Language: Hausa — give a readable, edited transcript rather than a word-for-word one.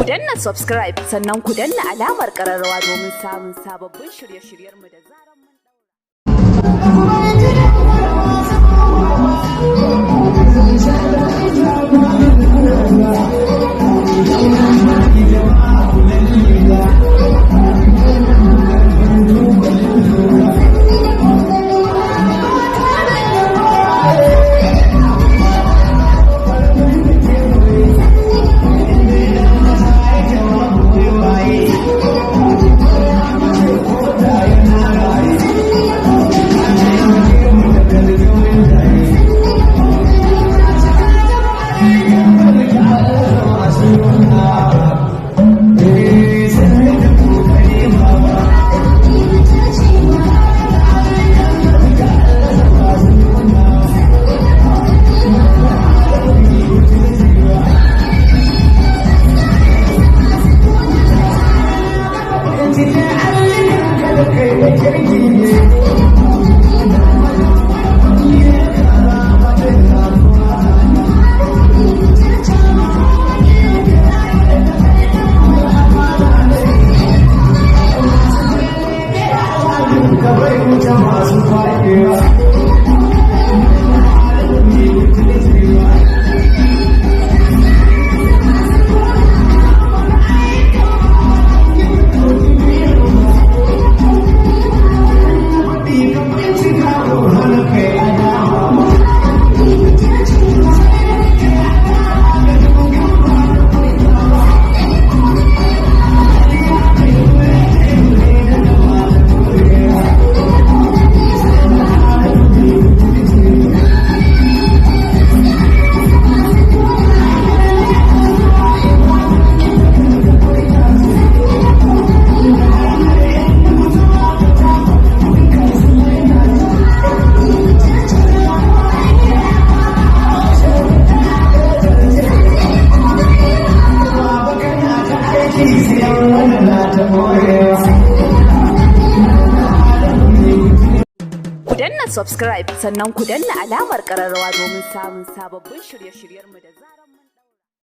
Danna subscribe, sannan ku danna alamar kararrawa domin samun sababbin shirye-shiryenmu da zaran mun Ku danna subscribe, sannan ku danna alamar kararrawa domin samun sababbin shirye-shiryenmu da zaran